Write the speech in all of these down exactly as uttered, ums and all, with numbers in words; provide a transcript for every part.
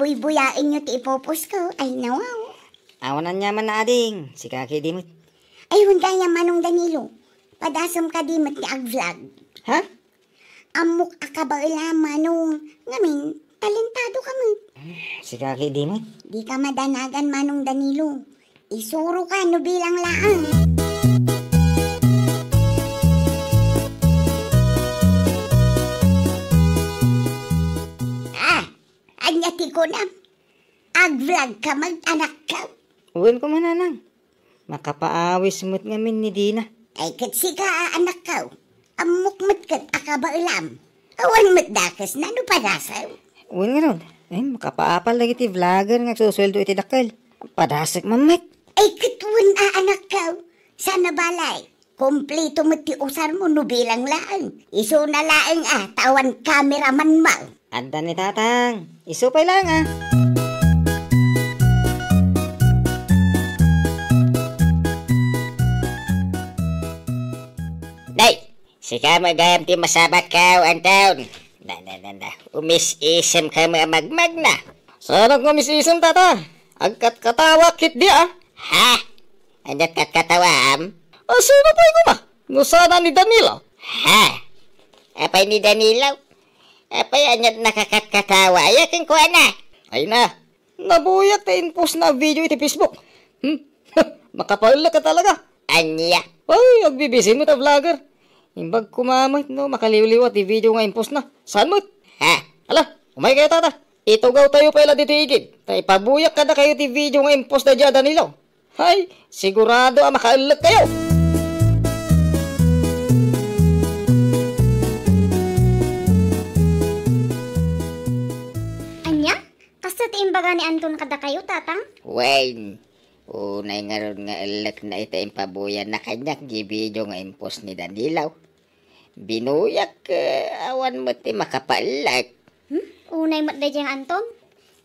Buybuyaenyo ti ipopost ko, ay nawaw. Awan aniaman na ading, sika kadi met. Ay, wen gayam, Manong Danilo. Padasem kadi met ti ag-vlog. Ha? Ammok a kabaelam, Manong. Ngamin, talentado ka met. Sika kadi met. Di ka madanagan, Manong Danilo. Isuro ka no bilang laeng. Ah, ania ti kunam? Ag-vlog ka met, anakko? Wen koma, nanang. Makapaawis met ngamin ni Dina. Ay, ket sika, anakko. Ammok met ket a kabaelam. Awan met dakesna no padasem. Wen ngarud, ay, makapaapal dagiti vlogger nga agsusueldo iti dakkel. Padasek man met. Ay, ket wen a, anakko. Sana balay. Kompleto met ti usarmo no bilang laeng. Isuna laeng a, ta awan kameramanmo. Adda ni Tatang. Isu pay laeng a. Nay, sika met gayam ti masabatko, Anton. Na, na, na, na. Umis-isem ka met a magmagna. Saanak nga umis-isem, Tata. Agkatkatawa ketdi a. Ha? Ania ti katkatawaam? A, sino pay koma? No saan a ni Danilo. Ha? Apay ni Danilo? Apay ania't nakakatkatawa aya kenkuana? Ay na, nabuyak ta in-postna a video iti Facebook. Hmm? Makapaellek ka talaga. Ania? Ay, agbibisi met a vlogger. Imbag koma met no makaliwliwa ti video nga in-postna. Saan met? Ha? Ala, umaykayo, Tata. Itugawtayo pay la ditoy igid, ta ipabuyak kadakayo ti video nga in-post daydiay a Danilo. Hay, sigurado a makaellekkayo! Ania? Kasta ti imbaga ni Anton kadakayo, Tatang? Wen, unay ngarud nga ellekna iti impabuyanna kaniak diay video nga in-post ni Danilo. Binuyak, eh, awan met ti makapaellek. Hmm? Unay met daydiay nga Anton.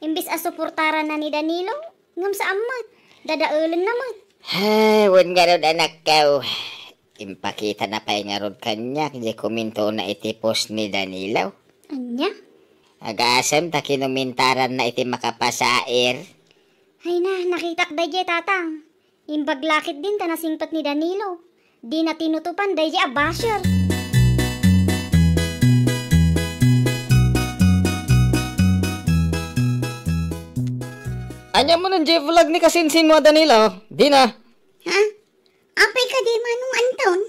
Imbes a suportaranna ni Danilo, ngem saan met. Dadaelenna met. Hay, wen ngarud, anakko. Impakitana pay ngarud kaniak diay komentona iti post ni Danilo. Ania? Agasem ta kinomentaranna iti makapasair. Ay na, nakitak daydiay, Tatang. Imbag la ketdin ta nasingpet ni Danilo. Dina tinutopan daydiay a basher. Ania manen diay vlog ni kasinsinmo a Danilo? Dina. Ha? Apay kadi, Manong Anton?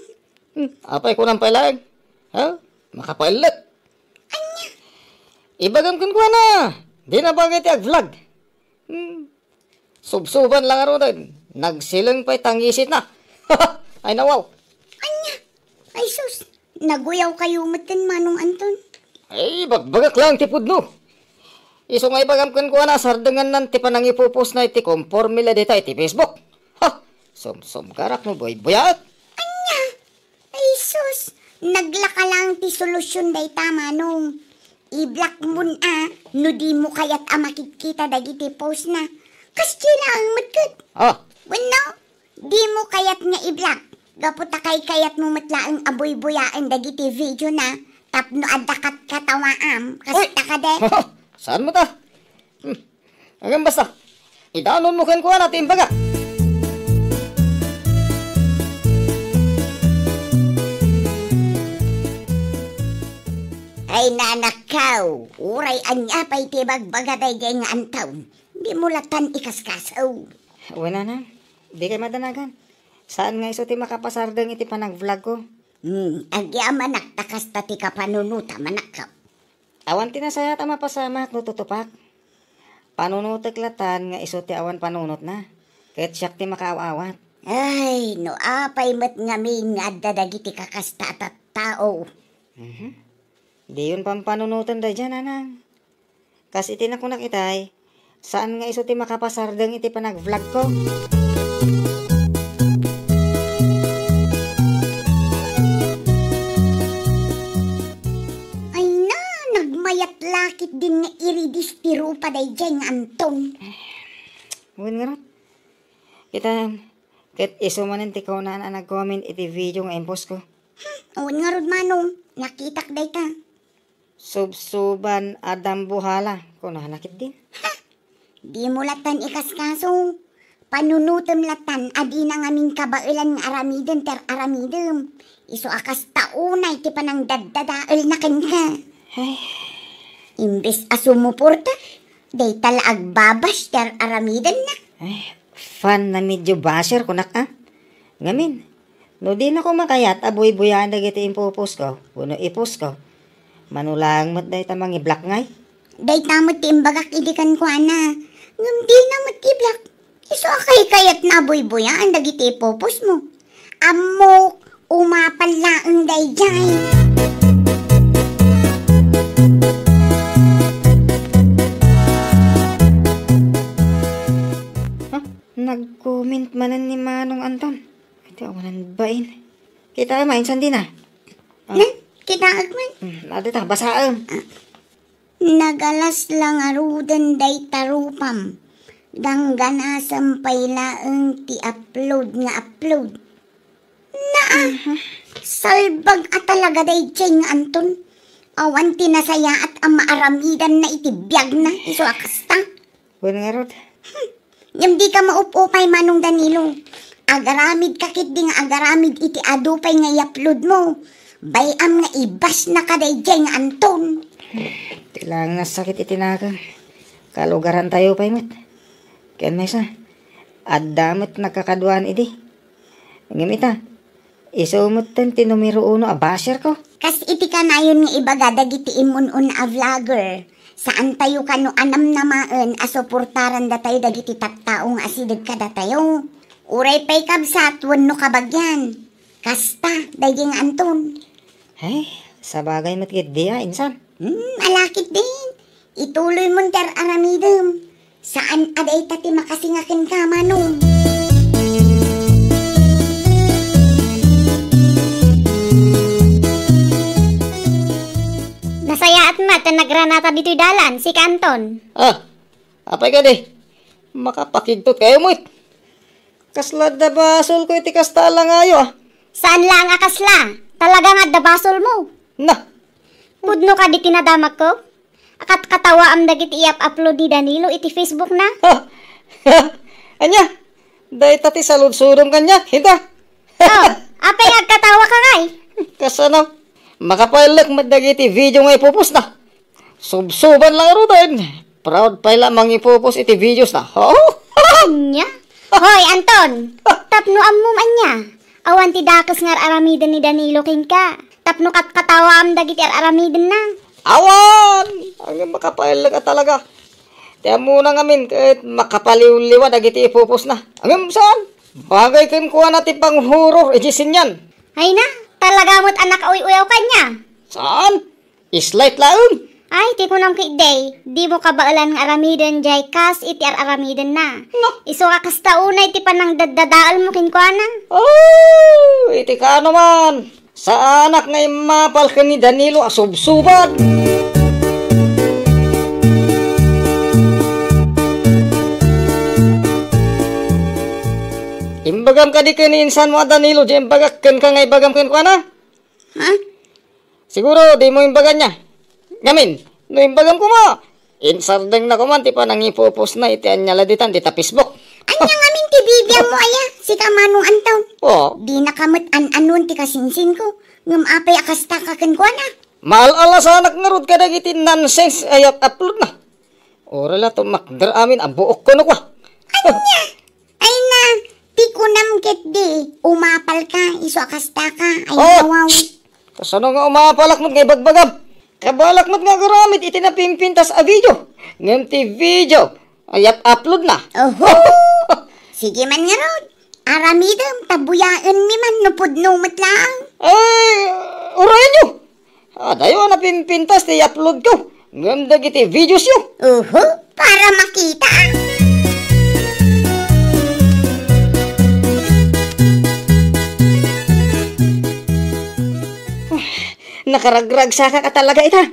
Hmm, apay kunam pay laeng. Ha? Makapaellek. Ania? Ibagam kenkuana. Dina bagay ti ag-vlog. Hmm. Subsuban la ngaruden. Nagsileng pay ta ngisitna. Ay, nawaw. Ania? Ay, sus. Naguyawkayo metten, Manong Anton. Ay, bagbagak laeng ti pudno. Isu nga ibagam kenkuana, sardengannan ti panangipupostna iti konforme la dita iti Facebook. Ha! Sumsumgarak no buybuyaet. Ania? Ay, sus! Naglaka laeng ti solusion dayta, Manong. I-block mon a, no dimo kayat a makitkita dagiti postna. Kasdiay laeng met ket. Ah. Wenno, dimo kayat nga i-block. Gapu ta kaykayatmo met laeng a buybuyaen dagiti videona tapno adda katkatawaam. Uy! Kasta kadi. Saan met a? Hmm. Ngem basta, idanonmo kenkuana ti imbaga. Ay, nanakkaw, uray ania pay ti ibagbaga daydiay nga Anton, dimo latan ikaskaso. Wen, nanang, dikay madanagan. Saan nga isu ti makapasardeng iti panag-vlogko. Hmm, agyamanak ta kasta ti kapanunotam, anakkaw. Awan ti nasayaat a mapasamak no tutupak. Panunotek latan nga isu ti awan panunotna, ket siak ti makaaw-awat. Ay, no apay met ngamin nga adda dagiti kakasta a tattao. Mhm. Diyon pampanunoten daydiay, nanang. Kas iti nakunak itay, saan nga isu ti makapasardeng iti panag-vlogko. Ay na, nagmayat la ketdin nga iridis ti rupa daydiay nga Anton. Wen ngarud. Kita, ket isu manen ti kaunaan a nag-comment iti video nga impostko. Hmm, wen ngarud, Manong, nakitak dayta. Subsuban a dambuhala, kunana ketdin. Ha? Dimo lattan ikaskaso. Panunotem lattan a dina ngamin kabaelan nga aramiden ti ar-aramidem. Isu a kasta unay ti panangdaddadaelna kenka. Ay. Imbes a sumuporta, dayta la agbabash ti ar-aramidenna. Ay, fan na medyo basher kunak a. Ngamin, no dinako makayat a buybuyaan dagiti impoposko wenno iposko, mano laeng met dayta mangi-block ngay? Dayta met ti imbagak idi kenkuana. Ngem dina met i-block. Isu a kaykayatna a buybuyaan dagiti ipopostmo. Ammok, umapal laeng daydiay. Ha? Nag-comment manen ni Manong Anton. Iti awanan bain. Kita man, insan dina? Ah. Ne? Kitaek man? Hmm, adu ta, basaem. Ah. Nagalas la ngaruden dayta rupam. Gangganasem pay laeng ti upload nga upload. Naa, mhm, salbag a talaga daydiay nga Anton. Awan ti nasayaat a maaramidanna iti biagna, isu a kasta. Wen ngarud. Hmm. Ngem dika maup-upay, Manong Danilo. Agaramidka ketdi nga agaramid iti adu pay nga i-uploadmo. Bay-am nga ibashnaka daydiay nga Anton. Ti laeng nasakit iti nakeng. Kalugarantayo pay met. Ken maysa, adda met nagkakaduaan idi. Ngem ita, isu metten ti numero uno a basherko. Kas iti kanayon nga ibaga dagiti immun-una a vlogger, saantayo kano a namnamaen a suportaran datayo dagiti tattao nga asideg kadatayo. Uray pay kabsat wenno kabagian. Kasta, daydi nga Anton. Ay, sabagay met ketdi a, insan. Hmm, ala ketdin. Ituloymon ti ar-aramidem. Saan a dayta ti makasinga kenka, Manong. Nasayaat met ta nagranata ditoy dalan, sika Anton. Ah, apay kadi? Makapakigtot kayo met. Kasla adda basolko iti kasta a langayo, a. Saan laeng a kasla. Talaga nga adda basolmo. Na. Pudno kadi ti nadamagko? Akatkatawaam dagiti i-up-upload ni Danilo iti Facebook na. Ha? Ania? Dayta ti saludsodom kaniak, ita? Oh, apay nga agkatawa ka, ngay? Kasano? Makapaellek met dagiti video nga ipopost na. Subsuban lang ruden. Proud pay la mangipopost iti videos na. Oh? Ania? Hoy, Anton, tapno ammom ania? Awan ti dakes nga ar-aramiden ni Danilo kenka. Tapno katkatawaam dagiti ar-aramidenna. Awan! Ngem makapaellek a talaga. Ti ammona ngamin ket makapaliwliwa dagiti ipopost na. Ngem saan? Bagay kenkuana ti panghuror iti senian. Ay na, talaga met a nakauy-uyaw kaniak. Saan? Slight laeng. Ay, ti kunam ketdi, dimo kabaelan nga aramiden jay kas iti ar-aramidenna. No. Isu a kasta unay ti panangdaddadaelmo kenkuana. Oh, iti kano man. Saanak nga immapal ken ni Danilo a subsubat. Imbagam kadi ken ni insanmo a Danilo, di imbagak kenka nga ibagam kenkuana? Ha? Siguro, dimo imbaga nia. Ngamin, no imbagam koma, insardengna koman ti panangipupusna iti ania la ditan, dita Facebook. Ania ngamin ti bibiagmo aya, sika Manong Anton? Oo. Dinaka met an-anon ti kasinsinko, ngem apay a kastaka kenkuana? Maal-alasanak ngarud kadagiti nonsense a i-uploadna. Uray la tumakder amin a buok kuno kua. Ania? Ay na, ti kunam ketdi, umapalka, isu a kastaka, ay. Oh, awaw. Shh! Kasano nga umapalak met nga ibagbagam? Kabalak met nga agaramid iti napimpintas a video. Ngem ti video, ay up-upload na. Oho! Sige man ngarud, aramidem, ta buyaenmi man no pudno met laeng. Ay, urayenyo! Adayo a napimpintas ti i-upload ko. Ngem dagiti videos yo. Uhu, para makita. Nakaragragsakak a talaga ita.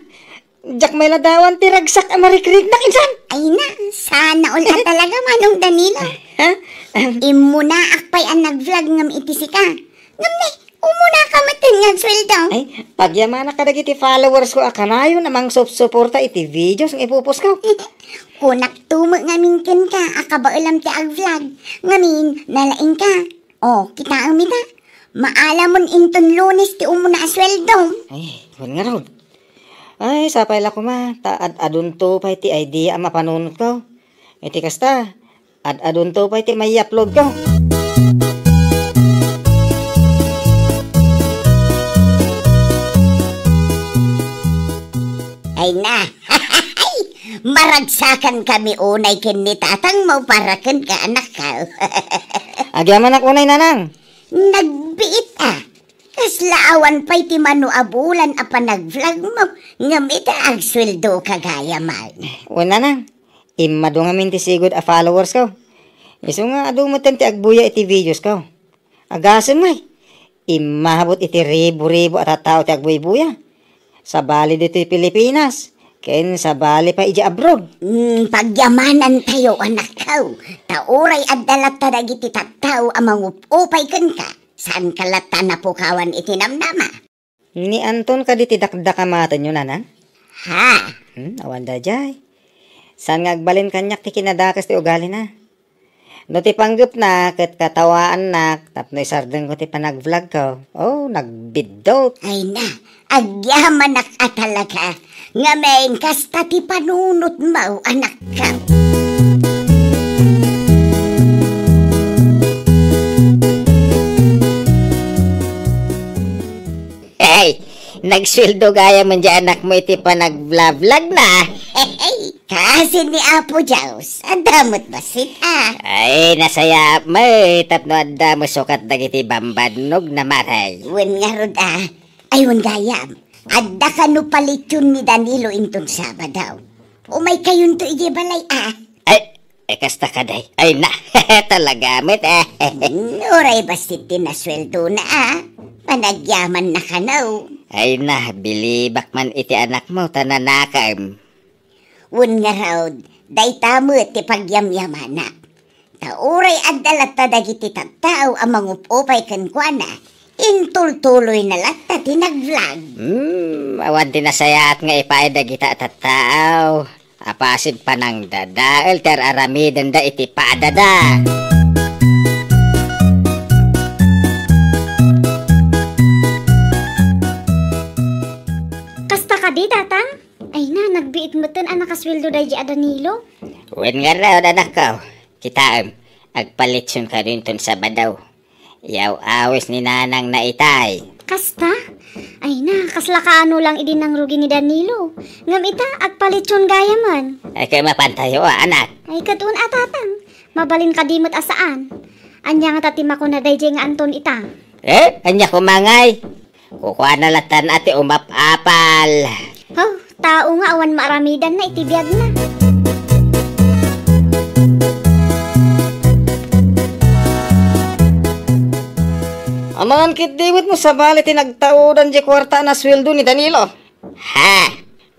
Diak may ladawan ti ragsak a marikriknak, insan. Ay na, sana all a talaga, Manong Danilo. Ha? Immunaak pay a nag-vlog ngem iti sika. Ngem ne, Umunaka met nga agsueldo. Ay, pagyamanak kadagiti followers ko a kanayon a mangsupsuporta iti videos nga ipopost ko. Kunak tumo ngamin kenka a kabaelam ti ag-vlog. Ngamin, nalaingka. O, kitaem ita. Maalamon inton Lunes ti umuna a sueldom. Ay, wen ngarud. Ay, sapay la koma, ta ad-adunto pay ti idea a mapanunotko. Iti kasta, ad-adunto pay ti mai-uploadko. Ay na, maragsakan kami unay ken ni tatangmo para kenka, anakko. Agyamanak unay, nanang. Nagbiit a. Kasla awan pay ti mano a bulan a panag-vlogmo, ngem ita agsueldoka gayam. Wen, nanang, immadu ngamin ti sigud a followersko. Isu nga adu metten ti agbuya iti videosko. Agasem ngay, immabot iti ribu-ribu a tattao ti agbuybuya. Sabali ditoy Pilipinas, ken sabali pay idiay abroad. Hmm, pagyamanantayo, anakko. Ta uray adda latta dagiti tattao a mangup-upay kenka, saanka latta napukawan iti namnama. Ni Anton kadi ti dakdakamatenyo, nanang? Ha? Hmm, awan daydiay. Saan nga agbalin kaniak ti kinadakes ti ugalina? No ti panggepna ket katawaannak tapno isardengko ti panag-vlogko, o, nagbiddut. Ay na, agyamanak a talaga. Ngamin, kasta ti panunotmo, anakko. Hey, nagsueldo gayam diay anakmo iti panag-vlog-vlogna. Kaasi ni Apo Dios, adda met bassit a. Ay, nasayaat met tapno adda met sukat dagiti bambannogna, mare. Wen ngarud a. Ay, wen gayam. Adda kano palitson ni Danilo inton Sabado. Umaykayonto idiay balay a. Ay, ay, kasta kadi. Ay na, talaga met a. Hmm, uray bassit ti nasueldona a. Panagyamanna kano. Ay na, bilibak man iti anakmo ta nanakem. Wen ngarud, dayta met ti pagyamyamanak. Ta uray adda latta dagiti tattao a mangup-upay kenkuana, intultuloyna latta ti nag-vlog. Hmm, awan ti nasayaat nga ipaay dagita a tattao. Apasig panangdadael ti ar-aramidenda iti padada. Kasta kadi, Tatang? Ay na, nagbiit metten a nakasueldo daydiay a Danilo. Wen ngarud, anakko. Kitaem, agpalitson kano inton Sabado. Yaw-awis ni nanangna itay. Kasta? Ay na, kasla kaano lang idi nangrugi ni Danilo. Ngem ita, agpalitson gayamen. Ay, kay mapantayo a, anak. Ay, ket wen a, Tatang. Mabalin kadi met a saan. Ania ngata ti makuna daydiay nga Anton ita? Eh, ania koma ngay? Kukuana lattan a ti umap-apal. Oh, tao nga awan maaramidanna iti biagna. Amangan ketdi met no sabali ti nagtaudan diay kuarta a nasueldo ni Danilo. Ha?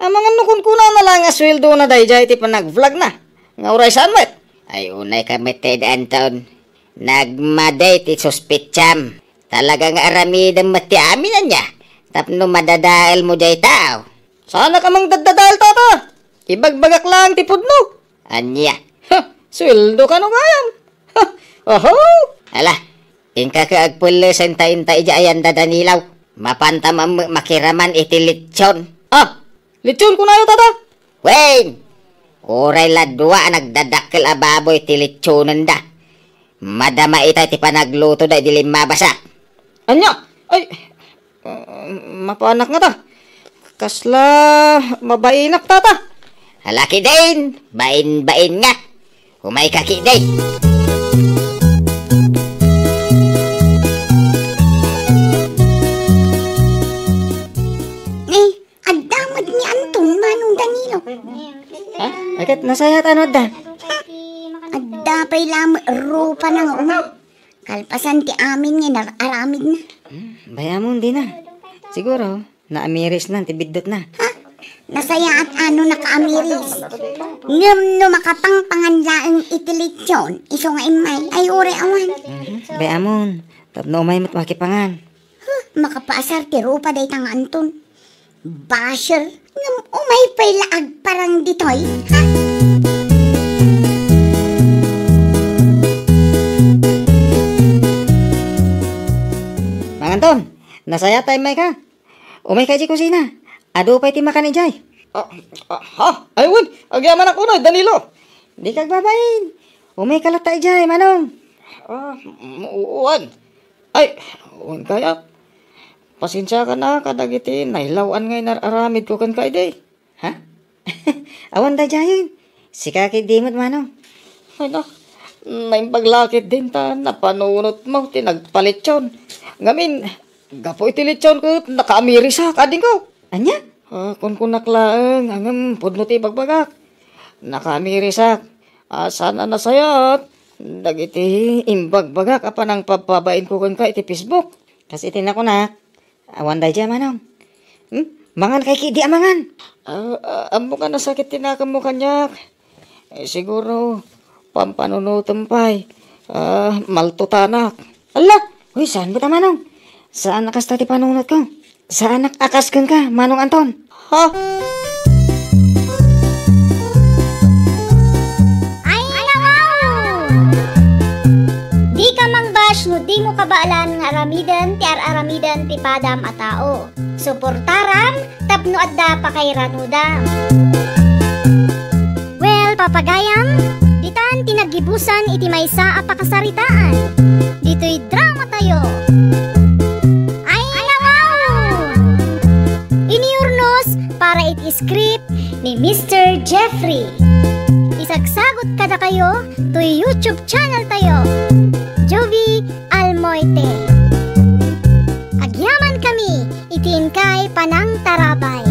Amangan no kunkunana laeng a sueldona daydiay ti panag-vlogna. Nga uray saan met? Ay, unayka met, Ted Anton. Nagmadi ti suspetsam. Talaga nga aramidem met ti amin, ania? Tapno madadaelmo diay tao. Saanak a mangdadadael, Tata. Ibagbagak laeng ti pudno. Ania? Ha, sueldo kano gayam? Ha, oho! Ala, inka ket agpellesenta inta idiay ayan da Danilo. Mapanta man met makiraman iti litson. Ah, litson kunayo, Tata? Wen! Uray la dua a nagdadakkel a baboy ti litsonenda. Madama itay ti panaglutoda idi limmabasa. Ania? Ay, uh, mapanak ngata. Kasla mabainak, Tata. Ala ketdin, bain-bain nga. Umayka ketdi. Eh, adda met ni Anton, Manong Danilo. Ha? Ay, ket nasayaat ano adda? Adda pay laeng rupana nga umay. Kalpasan ti amin nga nar-aramidna. Hmm, bay-amon dina. Siguro, naamirisnan ti biddutna. Ha? Nasayaat ano nakaamiris. Ngem no makapangpangan laeng iti litson, isu nga immay, ay uray awan. Mhm. Bay-amon, tapno umay met makipangan. Huh, makapaasar ti rupa dayta nga Anton. Basher, ngem umay pay la agparang ditoy, ha? Nasayaat ta immayka. Umayka idiay kusina. Adu pay ti makan idiay. Ah, ah, ha? Ay, wen, agyamanak unay, Danilo. Dika agbabain. Umayka latta idiay, Manong. Ah, m-, wen. Ay, wen kayat. Pasensiakan kadagiti nailaw-an nga inar-aramidko kenka idi. Ha? Awan daydiayen. Sika ketdi met, Manong. Ay, na, naimbag la ketdin ta napanunotmo ti nagpalitson. Ngamin, gapu iti litson ket nakaamirisak, adingko. Ania? Ah, kunkunak laeng, ngem pudno ti ibagbagak. Nakaamirisak. Ah, saan a nasayaat dagiti imbagbagak a panangpabpabainko kenka iti Facebook. Kas iti nakunak, awan daydiay, Manong. Hmm? Mangan kay ketdi a mangan. Ah, ah, ammok a nasakit ti nakemmo kaniak. Eh, siguro, pampanunotem pay. Ah, maltutanak. Ala! Uy, saan met a, Manong? Saan a kasta ti panunotko. Saanak a kas kenka, Manong Anton. Ha? Ay, nawaw! Dika mangbash no dimo kabaelan nga aramiden ti ar-aramiden ti padam a tao. Suportaram tapno adda pakairanodam. Well, papagayam, ditan ti naggibusan iti maysa a pakasaritaan. Ditoy dramatayo. Ay, nawaw! Inurnos para iti script ni Mister Jeffrey. Isagsagot kadakayo toy YouTube channel tayo, Jovie Almoite. Agyamankami iti inkay panangtarabay.